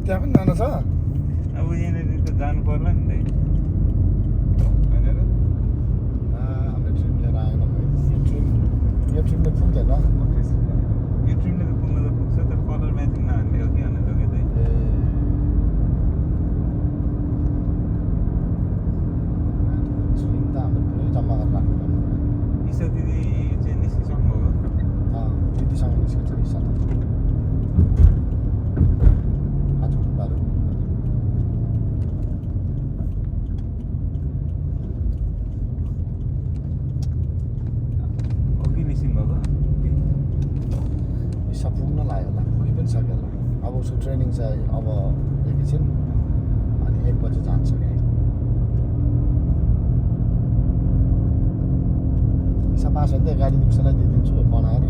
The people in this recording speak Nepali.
त्यहाँ पनि जानु छ अब यहाँनिर त जानु पर्ला नि त होइन र हाम्रो ट्रेन लिएर आएन यो ट्रेनले पुग्दैन यो ट्रेनले त पुग्न त पुग्छ तर कलर म्याचिङ नहाल्ने हो कि भनेर लगेँ ट्रेन त हाम्रो पुरै जम्मा गरेर राख्नु पर्ने ईशा दिदी चाहिँ निस्किसक्नु हो दिदीसँग निस्केको छ ईशा त आज खुम्बाहरू अघि निस्किनु भएको ईशा पुग्न लाग्यो होला पुगि पनि सक्यो होला अब उसको ट्रेनिङ चाहिँ अब एकैछिन अनि 1 बजे जान्छ क्या ईशा पास भने गाडी दिउँसोलाई दिइदिन्छु बनाएर